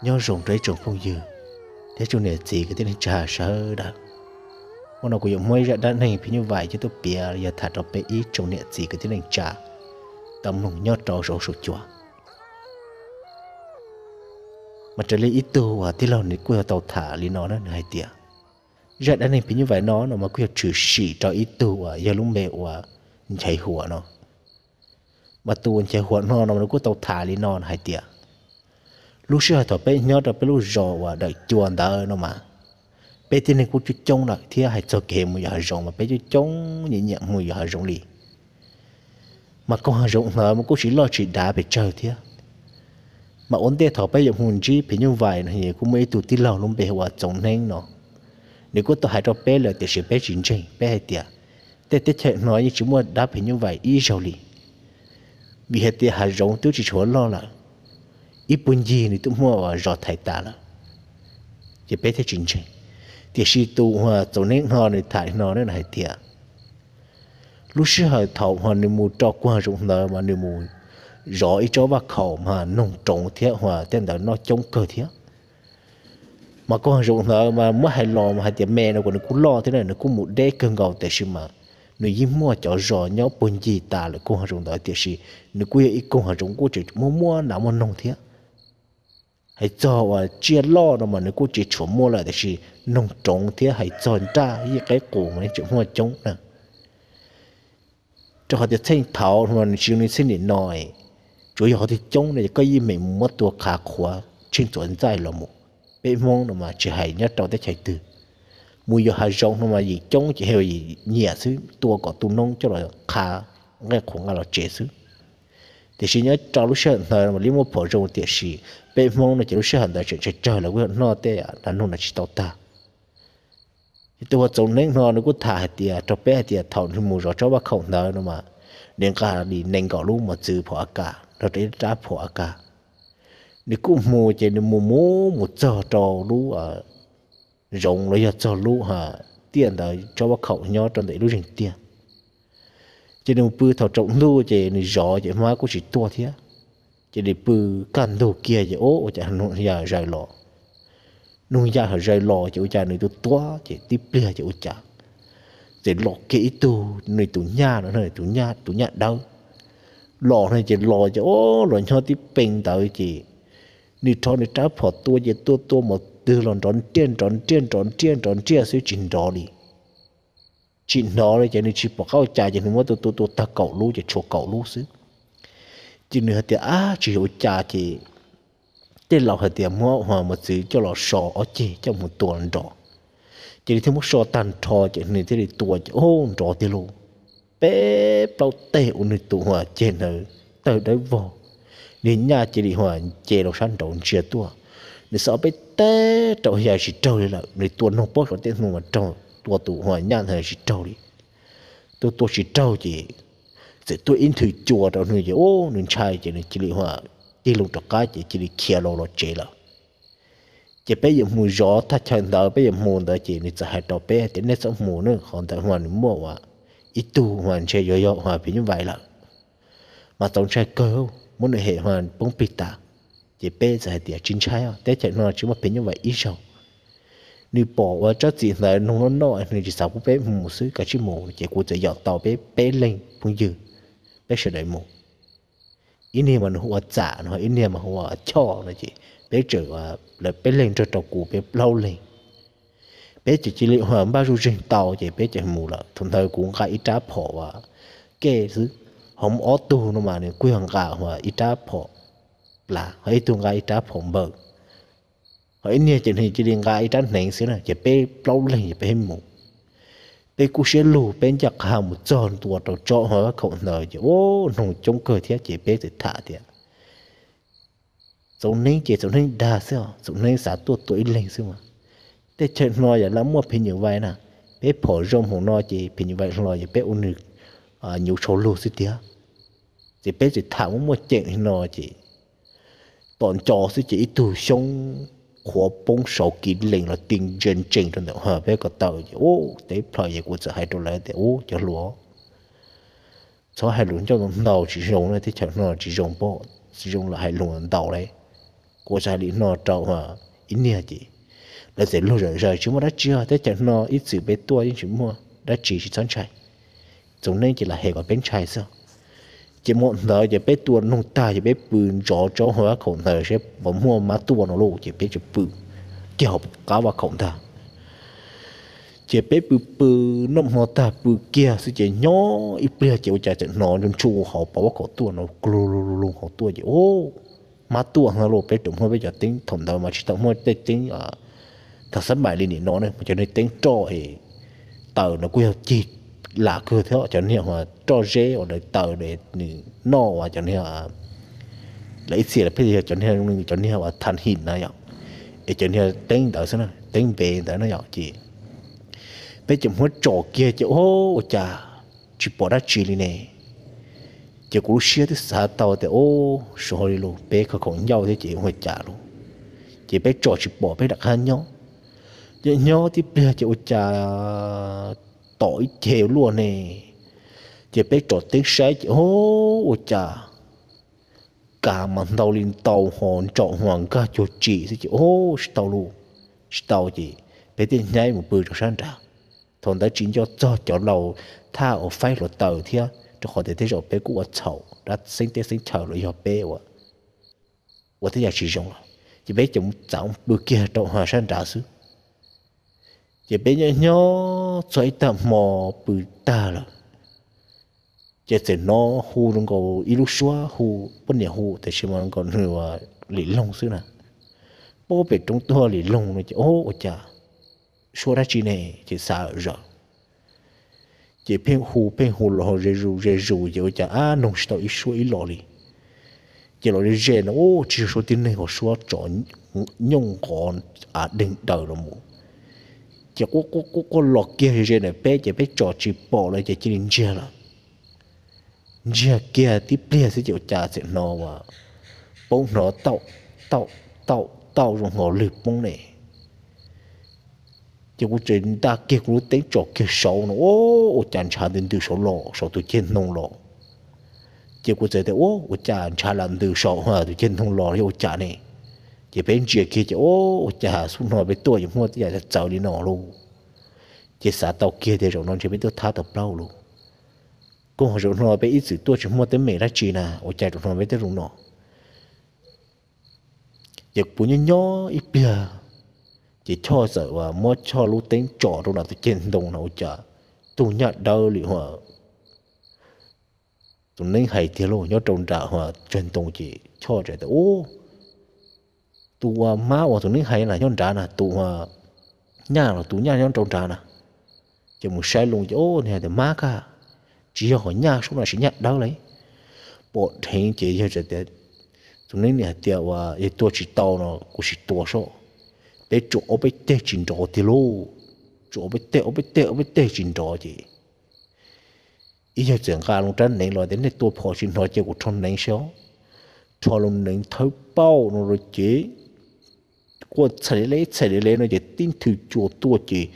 Nyob zoo rau ib tsoom phooj ywg thiab tsoom niam txiv kwv tij neej tsa sawv daws. Hnub no kuv yuav muab ib zaj dab neeg phim nyuj vais coj tuaj piav los yog tham rau peb ib tsoom niam txiv kwv tij neej tsa tau mloog nyob rau saum huab saum cua. Mas raws li ib tug uas tij laug nws kuj yog tau tham li no na, nws hais tias zaj dab neeg phim nyuj vais no no mas kuj yog tshwm sim rau ib tug uas yog lub npe ua Nchaiv Huam no. Mas tus uas Nchaiv Huam no no nws kuj tau tham li no hais tias lub sij hawm thaum peb nyob rau peb lub zos uas dawm cua ntawd no mas peb tib neeg kuj coob coob lawm thiab hais txog kev mus yos hav zoov mas peb coob coob nyiam nyiam mus yos hav zoov li. Mas koog hav zoov ntawd mas kuj tsis loj tsis dav pes tsawg thiab. Mas ua ntej thaum peb yuav mus ntsib phim nyuj vais no kuj muaj ib tug tij laug lub npe hu ua Txoov Neeb no, nws kuj tau hais rau peb lawm tiam sis peb tsis ntseeg, peb hais tias tej teb chaws no yeej tsis muaj dab phim nyuj vais ib zaug li, vim hais tias hav zoov twb tsis tshua loj lawm, ib puag ncig nws twb muaj zos thaiv tas lawm, ces peb thiaj tsis ntseeg. Tiam sis tus Txoov Neeb no nws tham li no na hais tias lub sij hawm thaum uas nws mus rau koog hav zoov ntawd mas nws mus zov ib tsob vaj khaum mas noog roov thiab uas tej ntawd noj coob kawg thiab. Mas koog hav zoov ntawd mas muab hais los mas hais tias me no kuj nws kuj loj thiab na, nws kuj mus deb kawg nkaus tiam sis mas nws yeej muaj cov zos nyob puag ncig tas lawm koog hav zoov ntawd tiam sis nws kuj yog ib koog hav zoov kuj tseem muaj muaj nas muaj noog thiab. Hais txog uas tsiaj loj no mas nws kuj tsis tshua muaj lawm tiam sis noog roov thiab hais txog nraj yij qeb qus mas yeej tseem muaj coob na. Rau qhov tias txheej thaud no nws tsis zoo li txheej nim no, tsuav yog qhov twg coob no ces koj yeej meem mus muab tua qhav qhuav tsheej txuas ntxaij los mus. Peb Hmoob no mas tsis hais nyob rau teb chaws twg, mus yos hav zoov no mas yim coob ces yim nyiam xwb, tua kom tu noob coj los qhav nqaij qhuav nqa los tsev xwb. Tiam sis nyob rau lub sij hawm ntawd mas li muaj phom zoo tiam sis peb Hmoob no ces lub sij hawm ntawd tseem tsawg tsawg lawv kuj yog noj tej nas noog no tsis tau tag. Ces tus uas Txoov Neeb no nws kuj tham hais tias rau peb hais tias thaum nws mus zov tsob vaj khaum ntawd no mas nws nqa li nees nkaum lub mos txwv phom AK nrog rau ib rab phom AK. Nws kuj mus ces nws mus mus mus txog rau lub zoov los yog txog lub tiaj ntawd tsob vaj khaum nyob rau ntawm ib lub zeeg tiaj. Ces nws mus pw thaum tsaus ntuj ces nws zov ces hmab kuj tsis tuaj thiab. Ces nws pw kaj ntug kiag ces ua cas noog ya zawm los. Noog ya zawm los ces ua cas nws tus tuaj ces tib pliag ces ua cas txawm los kiag ib tug nws tus nyab no, tus nyab dawb, los no ces los ces ua los nyob tib pes ntawd ces nws rho nws rab phom tua ces tua tua mus twg los nrov nriaj nrov nriaj nrov nriaj nrov nriaj xwb tsis nrov li. Tsis hnov li ces nws tsis pom qab ua cas ces nws muab tua tua tua tag kaum lub ces tshuav kaum lub xwb. Ces nws hais tias ab tsis ua cas ces tej laus hais tias muab mos txwv coj los so ob ceg coj mus tua nrov. Ces nws thiaj muab so tag nrho ces nws thiaj li tua ces ua nrov tiag lauj. Peb plaub teg ua nws tus uas ceg ntawd tawg dawb vog. Nws nyaj cia li uas nce los sab nraud ntsia tuaj. Nws xav ob peb teg rau ya tsis raug li lawm, nws tua noog pob saum tej hnu mas raug, tua tus uas nyaj ntawd tsis raug li. Tua tua tsis raug ces txawm tuaj ib nthwv cua rau nws ces ua nws ntshai ces nws cia li uas tig loo rov qab ces cia li khiav los los tsev lawm. Ces peb yuav mus zov thaj chaw ntawd, peb yuav mus ntawd ces nws txawm hais rau peb tias nej txhob mus na, qhov ntawd uas nws muaj uas ib tug uas ntshe yuav yog uas phim nyuj vais lawm. Mas txaus ntshai kawg, muab nws hem uas poob plig tas. Ces peb txawm hais tias tsis ntshai, teb chaws no tsis muaj phim nyuj vais ib zaug. Nws pom uas tsob txiv ntawd noog noj noj nws tsis xav pub peb mus xwb, kav tsij mus. Ces kuv txawm yaum tau peb peb leeg phooj ywg, peb sawv daws mus. Ib niag mas nws hu ua Txam no, ib niag mas hu ua Choj no ces peb txawm, lawv peb leeg nrog rau kuv peb plaub leeg. Peb ces cia li uas npaj zuj zeeg tau ces peb ces mus lawm. Thaum ntawd kuv nqa ib rab phom uas kej xwb, ho muaj ob tug no mas nws kuj yog nqa uas ib rab phom plav, ho ib tug nqa ib rab phom npawg, ho ib niag ces nws cia li nqa ib rab hneev xwb na, ces peb plaub leeg ces peb mus. Peb kub siab lug peb ncaj qha mus txog ntua rau tsob uas vaj khaum ntawd ces ua noog coob kawg thiab ces peb txawm tham tias Txoov Neeb ces Txoov Neeb dag xwb os, Txoov Neeb xav tuaj tua ib leeg xwb mas. Tej chaw no yog lawv muaj phim nyuj vais na, peb phom zoo hmoov no ces phim nyuj vais hlo ces peb ua nws nyuv tshau lug xwb tiag. Ces peb txawm tham muaj muaj ceem li no ces tom nco xwb ces ib tug xyoob qhuav poob saud kiv lees los ti ntsia ntsees rau ntawm peb ko taw ces ua teb plhaws ces kuv txawm hais rau lawv tias ua cov hluas, txhob hais lus ncauj ntau tsis zoo na, teb chaws no tsis zoo pom, tsis zoo lawm hais lus ntau lauj. Kuv ua li no rau ib niag ces lawv txawm luag zom zaws tsis muaj dab tsi os, teb chaws no ib txwm peb tuaj yeej tsis muaj dab tsi, tsis txhob ntshai. Txoov neeb ces lam hem kom peb ntshai xwb. Ces muaj ntawd ces peb tua noog tag ces peb pw ntsoov rau hauv vaj khaum ntawd seb puas muaj mab tuaj no lauj, ces peb tseem pw kiag hauv qab vaj khaum ntag. Ces peb pw pw noj hmo tag pw kiag xwb ces nyob ib pliag ces ua cas txawm hnov ntshu ntshu hauv pas vaj khaum tuaj no, lu lu lu hauv tuaj ces, Ub, mab tuaj lauj. Peb tseem muab peb cov teeb, thaum ntawd mas tsis tau muaj tej teeb thav xab npais li nim no ne, cov niag teeb roj es taws no kuj yog cig lam kawg thiab, cov niag roj zeb uas lawv taws nws noj uas cov niag, lawv ib txhia pheej yog cov niag, cov niag uas than him na yom, es cov niag teeb ntawd xwb na, teeb npe ntawd na yom. Ces peb ces muab tsom kiag ces, Ub, ua cas tsis pom dab tsi li ne? Ces kuv lub siab twb xav tau tias, Ub, sov li los peb kho khoom ncauj thiab ces ua cas lauj. Ces peb tsom tsis pom, peb rov qab nyob. Ces nyob tib pliag ces ua cas tom ib ceg luaj ne. Ces peb tsom teeb saib ces, Ub, ua cas kav mas ntau li ntau ho ntsaum ho nkag cuag tsim xwb ces, Ub, tsis tau lauj, tsis tau. Ces peb thiaj hnyaib mus pw rau sab nrad. Thaum ntawd tsis nco txog cov laus thaj uas faib hluav taws thiab, rau qhov tias tej zaum peb kuj ua txhaum dab xeeb teb xeeb chaw los yog peb ua ua tej yam tsis zoo lawm, ces peb ces mus txav pw kiag rau sab nrad xwb. Ces peb nyob nyob txog ib tag hmo pw tag lawm, ces txawm hnov hu rau nkaus ib lub suab, hu poj niam hu, tiam sis mas nkaus nws ua Lim Loog xwb na. Pab pem roob tuaj Lim Loog no ces, Ub, ua cas suab dab tsi ne? Ces xav zom zaws, ces pheej hu pheej hu los ze zus ze zus ces ua cas ab noog tsis tau ib suab ib lo li. Ces los ze ze no, Ub, tsis yog suab tib neeg, ho suab tsov nyooj nqov av deeg daws los mus. Ces quaj quaj quaj los kiag ze ze ntawm peb ces peb tsom tsis pom lawm ces cia li ntsiag lawm. Ntsiag kiag tib pliag xwb ces ua cas txawm hnov ua poob, hnov tauj tauj tauj tauj zoo nkaus lwg poob ne. Ces kuv txawm nta kiag kuv lub teeb tsom kiag saud no, Ub, ua cas ntshav ntws ntws saud los, saum tus ceg ntoo los. Ces kuv txawm tias, Ub, ua cas ntshav lam ntws saum tus ceg ntoo los yog ua cas ne? Ces peb ntsia kiag ces, Ub, ua cas xub no peb tuaj yuav muaj tej yam txawv li no lauj. Ces xav tau kiag tias zaum no ntshe peb tuaj thab tau plaub lauj. Koj zaum no peb ib txwm tuaj tsis muaj teeb meem dab tsi na, ua cas zaum no peb tuaj zoo no? Ces kuv nyob nyob ib pliag, ces Choj txawm muab Choj lub teeb tsom rau nram tus ceg ntoo no ua cas tug nyaj dawb li ua Tus neeb hais tiag lauj, nyob rau nram tsawg ntoo ces Choj txawm tias, Ub, tus uas mab uas tus neeb hais na nyob nrad na, tus nyaj los tus nyaj nyob rau nrad na. Ces mus saib loo ces, Ub, nws hais tias mab kag, tsis yog hom nyaj sub no, sis nyaj dawb li. Pom dheev ces yawg txawm tias, tus neeb nim hais tias uas yog tua tsis tau no kuv sim tua soj. Peb tsuas ob peb teg tsis nrov tiag lauj, tsuas ob peb teg ob peb teg ob peb teg tsis nrov ces ib yawg txawm nqa loo rab hneev los tias, Nej tua phom tsis hnov ces kuv rho hneev saib. Rho loo hneev thawb pauj no los ces quaj txhais le txhais le no ces tib nthwv cua tuaj ces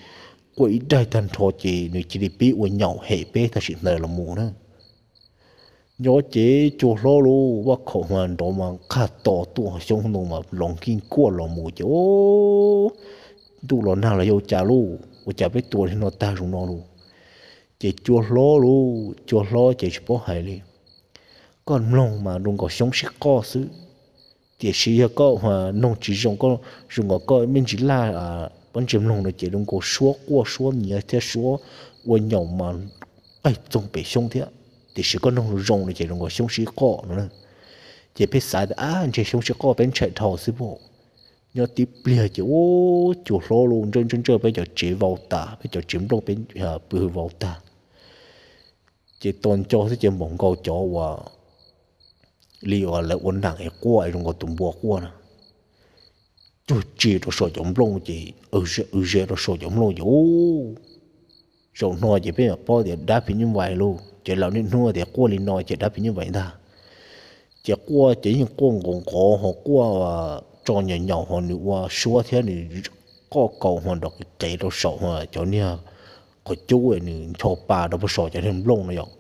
quaj ib daig tag nrho ces nws cia li pib ua nyaum hem peb tam sim ntawd los mus na. Nyob ces cua hlob lauj, vaj khaum mas nrov mas nqaj to tuaj, xyoob ntoo mas los nkij kuaj los mus ces, Ntuj los nag los yog ua cas lauj, ua cas peb tua li no tag zoo no lauj? Ces cua hlob lauj, cua hlob ces tsis paub hais li. Koj mloog mas zoo nkaus xyoob sib qoj xwb, tiam sis yog koj noog tsis zoo, koj zoo nkaus koj me ntsis laj pob ntseg mloog no ces zoo nkaus suab quaj suab nyiav thiab suab ua nyaum mas qaij txoog pem xyoob thiab, tiam sis koj noog zoo no ces zoo nkaus xyoob sib qoj no na. Ces peb xav tias, Ab, ntshe xyoob sib qoj peb ntshai dhau xwb pom. Nyob tib pliag ces ub, cua hlob lauj, ntsawj ntsawj ntsawj peb cov tsev vau tas, peb cov tsev nplooj pw vau tag. Ces tos nco xwb ces npaum nkaus cov uas li uas lawv ua nam es quaj es zoo nkaus tus npua quaj na, cuag tsi rau saum cov nplooj ces, w ze rau saum cov nplooj ces ub, zaum no ces peb mam paub tias dab phim nyuj vais lauj, ces lawv niaj hnub tias quaj li no ces dab phim nyuj vais ntag. Ces quaj ces yeej quaj nqov nqov ho quaj tso nyaum nyaum ho nws ua suab thiab nws qoj kaus ho nrov qev qev rau saum cov niag qhov cub, nws ncho pa rau puag saum cov niag nplooj no yom,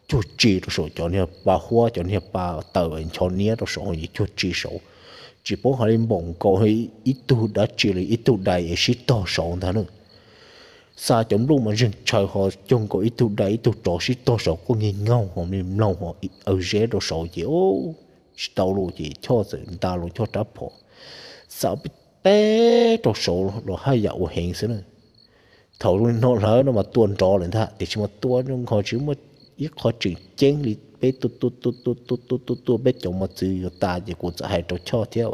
cuag tsi rau saum cov niag pa huab, cov niag pa taws ncho niab rau saum es cuag tsi saud. tsis paub hais li npaum nkaus ib tug dab tsi li, ib tug dais es sib tog saud ntag na. Xa cov nplooj mas zeeg tshaw ho cuag nkaus ib tug dais ib tug tsov sib tog saud quaj nkeeg nyoog ho mloog ho aw zeb rau saud ces tsis tau lawm ces Choj txawm nta loo Choj rab phom xa peb rau saud los haj yam ua heev xwb na. Thaum zoo li no lawm no mas tua nrov lawm ntag tiam sis mas tua nkaus tsis muaj ib qho tseem ceeb li, peb tua tua tua tua tua tua tua tua peb cov mos txwv yuav tas ces kuv txawm hais rau Choj thiab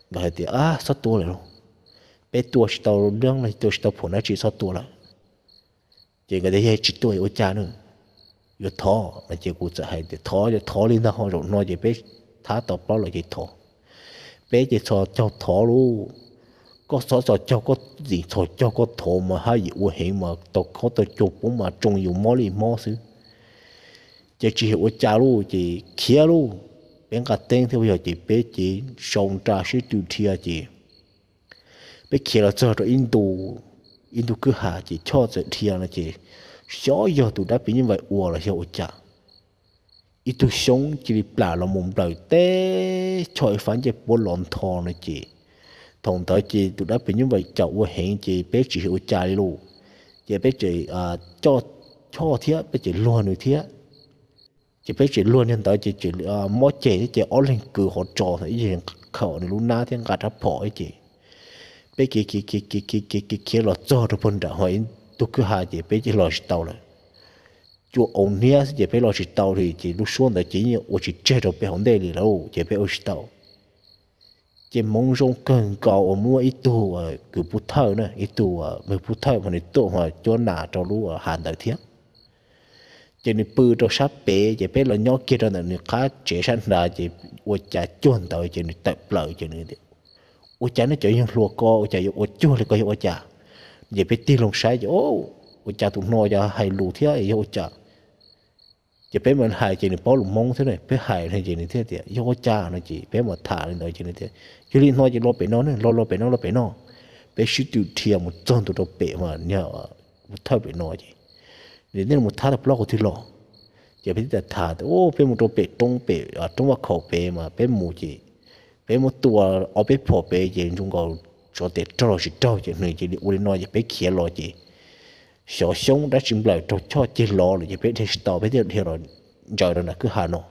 nkawd hais tias, Ab, txhob tua lawm lauj, peb tua tsis tau dab los tua tsis tau phom dab tsi, txhob tua lawm. Ces nkawd tias, Yog tsis tua yuav ua cas na? Yuav thov no ces kuv txawm hais tias, Thov, thov li ntag ho, zaum no ces peb thab tau plaub lawm ces thov. Peb ces txhos caug thov lauj. Koj txhob txhos caug, koj txim txhos caug koj thov mas haj yam ua heev mas tau khaub tau cua poob mas tsoo yus mob li mob xwb. Ces tsis yog ua cas lauj ces khiav lauj. Peb nqa teeb thiab yog ces peb ces sau nra sib tw dhia ces peb khiav los txog rau ib ntu, ib ntu kwj ha ces Choj txawm dhia no ces xyov yog tus dab phim nyuj vais ua los yog ua cas, ib tug xyoob cia li plam los mus nplawm teb Choj ib fab ncej puab los ntho no ces thaum ntawd ces tus dab phim nyuj vais cas ua heev ces peb tsis yog ua cas li lauj. Ces peb tseem coj Choj thiab peb tseem luag nws thiab. Ces peb tseem luag niag ntawd ces tseem mob ceg thiab ces ob leeg kwv qhov ros ib yam khaum nws lub nab thiab nqa rab phom ces peb khiav khiav khiav khiav khiav khiav khiav los txog rau puag nram ho ib tug kwj ha ces peb cia li los tsis tau lawm. Cua au niab xwb ces peb los tsis tau li ces lub suab ntawd ces yeej ua tsis tseg rau peb hauv ntej li lawm ces peb ua tsis tau. Ces hmoov zoo kawg nkaus uas muaj ib tug kwv pub thawj na, ib tug pub thawj mas nws tuaj ua cuab nas rau lub hav ntawd thiab. Ces nws pw rau sab pem ces peb los nyob kiag rau ntawm nws qab tsev sab nrad ces ua cas cuag ntawd ces nws tawm plaws ces nws, Ua cas nej cov yawg hluas ko ua cas yuav ua cuag li ko yog ua cas? Ces peb tig loo saib ces, Ua cas tus no yog hais lus thiab yog ua cas? Ces peb mam hais ces nws paub lus Hmoob thiab ne, peb hais no ces nws thiaj tias, Yog ua cas? No ces peb mam tham li ntawd ces nws tias, Yog li no ces los pem no ne, los los pem no, los pem no. Peb sib tw dhia mus txog ntua rau pem mas niag pub thawj pem no ces, Nws nej mus thab tau plaub qhov twg los? Ces peb thiaj tham tias, Peb mus rau pem roob, pem roob vaj khaum pem mas peb mus ces peb muab tua ob peb phom pem ces zoo nkaus tsov tes raug los tsis raug ces nws cia li ua li no ces peb khiav los ces xyov xyoob dab tsi nplawm raug Choj ceg los lawm ces peb dhia tsis tau peb thiaj dhia los ntsaws rau nram kwj ha no.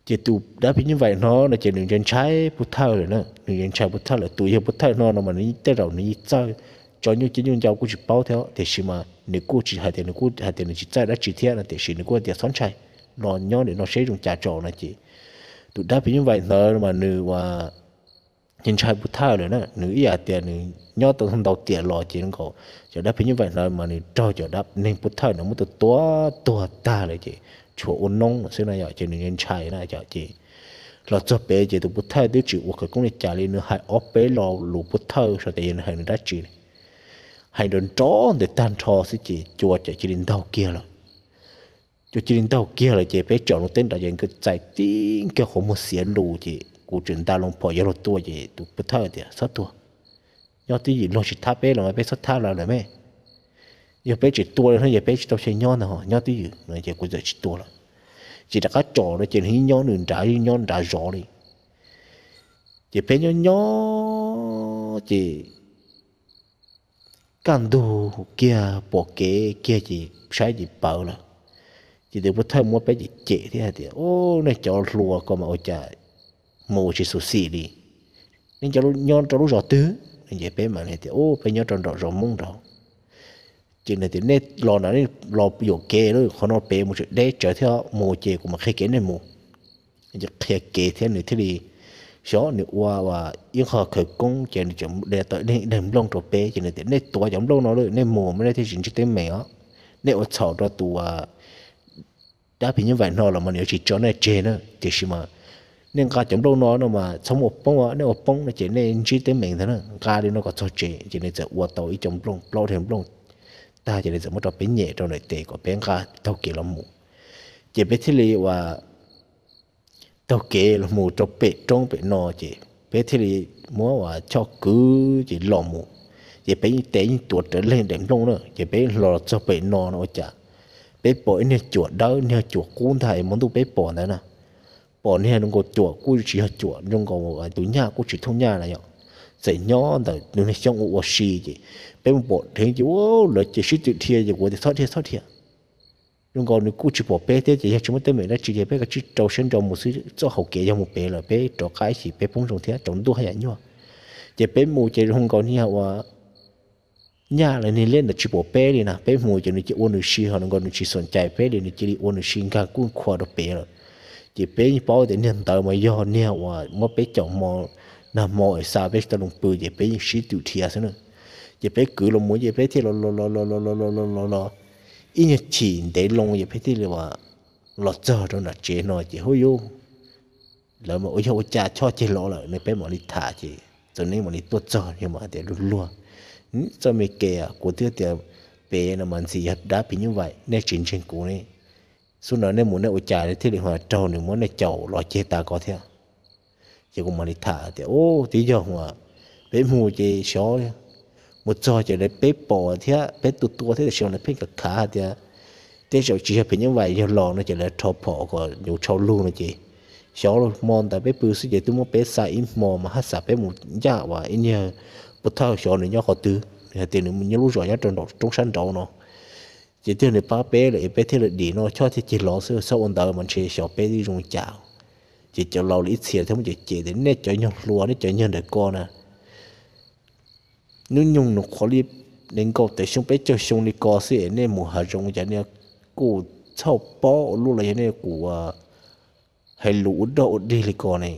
Ces tus dab phim nyuj vais no no ces nws ntshai ntshai pub thawj lawm na, nws ntshai ntshai pub thawj lawm. Tus yog pub thawj no no mas nws tej zaum nws yeej txawj tso nyuj ciab nyuj ncau kuj tsis paub thiab tiam sis mas nws kuj tsis hais tias nws kuj hais tias nws tsis txawj dab tsi thiab no tiam sis nws kuj tias, Txhob ntshai, los nyob ntawm no seb zoo cas tso no ces tus dab phim nyuj vais ntawd mas nws ua ntshai pub thawj lawm na, nws ib yam tias nws nyob tau ntau tiam los ces nkaus cov dab phim nyuj vais ntawd mas nws raug cov dab neeg pub thawj ntawd muab tua tua tuag tag lawm ces tshuav ua noob xwb na yom, ces nws ntshai na yom. Ces los txog pem ces tus pub thawj twb tsis ua khawv koob li cas li, nws hais ob peb lo lus pub thawj saib tias yog nws hais nws dab tsi, hais nrov nrov ntawd tag nrho xwb ces cua txawm cia li ntaug kiag lawm. Cua cia li ntaug kiag lawm ces peb tsom loo teb nrad ces nkawd txais tib nkawg qhov muag xiav lus ces kuv tseem nta loo phom yuav luag tua ces tus pub thawj tias, Txhob tua, nyob twj ywm, luag tsis thab peb los mas peb txhob thab lawv lawm me. Yog peb tseem tua li no ces peb tsis tau xyaw nyob ntag, nyob twj ywm no ces kuv txawm tsis tua lawm. Ces rov qab tsom no ces nws yeej nyob nws nrad, yeej nyob nrad zov li. Ces peb nyob nyob ces kaj ntug kiag pom kev kiag ces saib ces pawv lawm. Ces tus pub thawj muab peb cem cem thiab hais tias, Ub, nej cov hluas ko mas ua cas mus tsis xyuam xim li? Nej nyob rau lub zos twg? Ces peb mam li tias, Ub, peb nyob rau nram zos Hmoob nraud. Ces nws tias, Nej los na, nej los yuam kev lawm, qhov no pem mus tseem deb tsawv thiab, mus ces kuv mam qhia kev nej mus. Ces qhia kev thiab nws thiaj li, xyov nws ua ib qho khawv koob ces nws tseem de tau ib daim nplooj rau peb ces nws tias, Nej tuav cov nplooj no lawm nej mus mas nej thiaj tsis ntsib teeb meem os. Nej ua txhaum rau tus dab phim nyuj vais no los mas nws yuav tsis tso nej tseg na, tiam sis mas nej nqa cov nplooj no no mas txhob muaj poob, nej ua poob no ces nej ntsib teeb meem ntag na. Nqa li no kom txog tsev. Ces nws txawm ua tau ib co nplooj, plaub daim nplooj tag ces nws txawm muab rau peb nyem rau nram tes kom peb nqa taug kev los mus. Ces peb thiaj li ua taug kev los mus rau pem roob pem no ces peb thiaj li muab ua Choj kwv ces los mus. Ces peb yeej tes yeej tuav rawv leeg daim nplooj na, ces peb los txog pem no no ua cas peb pom ib niag cuam dawb, niag cuam qub ntag es hmo ntuj peb pom ntawd na. pom niag zoo nkaus cuam kuj tsis yog cuam, zoo nkaus tus nyaj kuj tsis thooj nyaj na yom. Txawm nyob ntawm nws niag xyoob ua ua si ces peb mus pom dheev ces lawv ces sib tw dhia ces kuv tias txhob dhia txhob dhia. Zoo nkaus nws kuj tsis pom peb thiab ces yog tsis muaj teeb meem dab tsi ces peb kav tsij rau siab ntso mus xwb, txoj hauv kev yog mus pem lawm peb rov qab ib chim peb poob zoo thiab rau ntuj haj yam nyuaj. Ces peb mus ces zoo nkaus niag ua nyaj los niag liab ntawd tsis pom peb li na, peb mus ces nws cia ua nws si ho nkaus nws tsis xom cai peb li, nws cia li ua nws si nkag kuj nkhua rau pem lawm. Ces peb yeej paub tias niag ntawd mas yog niag uas muab peb caum hmo, nag hmo es xa peb tsis tau loo pw ces peb yeej sib tw dhia xwb na. Ces peb kwv los mus ces peb thiaj los los los los los los los los los ib nyuag chim ntev loo ces peb thiaj li los txog rau nram tsev no ces hub yub, lawv mas ua yog ua cas choj ceg los lawm ne, peb mam li tham ces txawm neb mam li tuaj txog yog mas tias luag luag, txoj me ke kuv twb tias pem no mas ntxim yog dab phim nyuj vais, nej tsis ntseeg kuv ne. Xub no nej mus nej ua cas thiaj li ho raug nws muab nej caum los ceg tas ko thiab. Ces kuv mam li tham tias ub twb yog uas peb mus ces xyov mus txog ces lawv peb pom thiab peb tua tua thiab tiam sis mas lawv pheej khav khav hais tias tej zaum tsis yog phim nyuj vais yog los no ces lawv rho phom kom yuav tshau lug no ces xyov hmo ntawd peb pw xwb ces twb muab peb xa ib hmo mas haj xam peb mus ncaj uas ib niag pov thawj xyov nws nyob qhov twg, nws hais tias nws nyob lub zos nyob rau nraum roob sab nraud no. Ces twb yog nws pab peb lawm es peb thiaj li dim no choj thiaj ceg los xwb, txhob ua ntawd mas ntshe xyov peb twb zoo li cas. Ces cov laus li ib txhia thiaj muab cem cem tias nej cov nyuag hluas nej cov nyuag ntawm ko na, hnub nyoog nws qhuav li nees nkaum tawm xyoo peb caug xyoo li ko xwb es nej mus hav zoov cas nej kuj txhauj pob ua luaj los yog nej kuj hais lus ua dog ua dig li ko ne.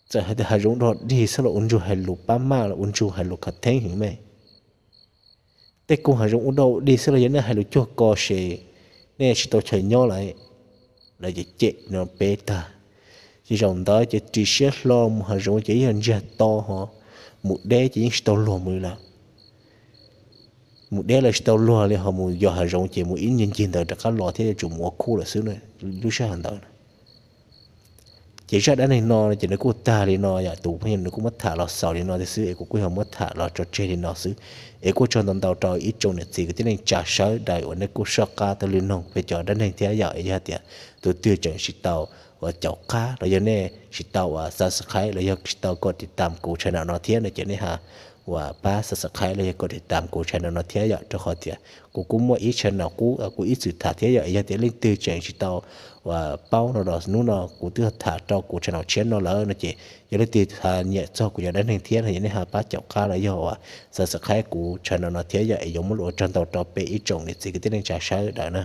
Txawm hais tias hav zoov dog dig xwb los ua ntsug hais lus pab maj los ua ntsug hais lus khav theeb heev me. Tej kuj hav zoov ua dog ua dig xwb los yog nej hais lus cuag ko ces nej tsis tau chaw nyob lawm. Lawv cem cem no peb tag. Ces zaum ntawd ces ris siab hlo mus hav zoov ces yeej yog ntsiag to ho, mus deb ces yeej tsis tau luag mus li lawm. Mus deb los tsis tau luag li ho mus yos hav zoov ces mus ib ncig ncig ntawd rov qab los thiab yuav tsum mus ua khub lawm xwb lub sij hawm ntawd. Ces zaj dab neeg no ces nws kuj tag li no yom, tus phooj ywg nws kuj muab tham los xaus li no thiab xwb es kuv kuj yog muab tham los tso tseg li no xwb. Es kuj tsaug ntau ntau rau ib tsoom niam txiv kwv tij neej tsa sawv daws uas nej kuj soj qab taug lw noog peb cov dab neeg thiab yom. Es yog tias tus twg tseem tsis tau uas caum qab los yog nej tsis tau uas subscribe los yog tsis tau kom tiv tam kuv channel no thiab no ces nej ha uas pab subscribe los yog kom tiv tam kuv channel no thiab yom, rau qhov tias kuv kuj muaj ib channel qub kuv ib txwm tham thiab yom. Es yog tias leej twg tseem tsis tau uas paub no los hnub no kuv twb tham rau kuv channel tshiab no lawm no ces yog leej twg ha nyiam txog kuv cov dab neeg thiab no ces nej ha pab caum qab los yog uas subscribe kuv channel no thiab yom, es yuav muab lus ua tsaug ntau rau peb ib tsoom niam txiv kwv tij neej tsa sawv daws na.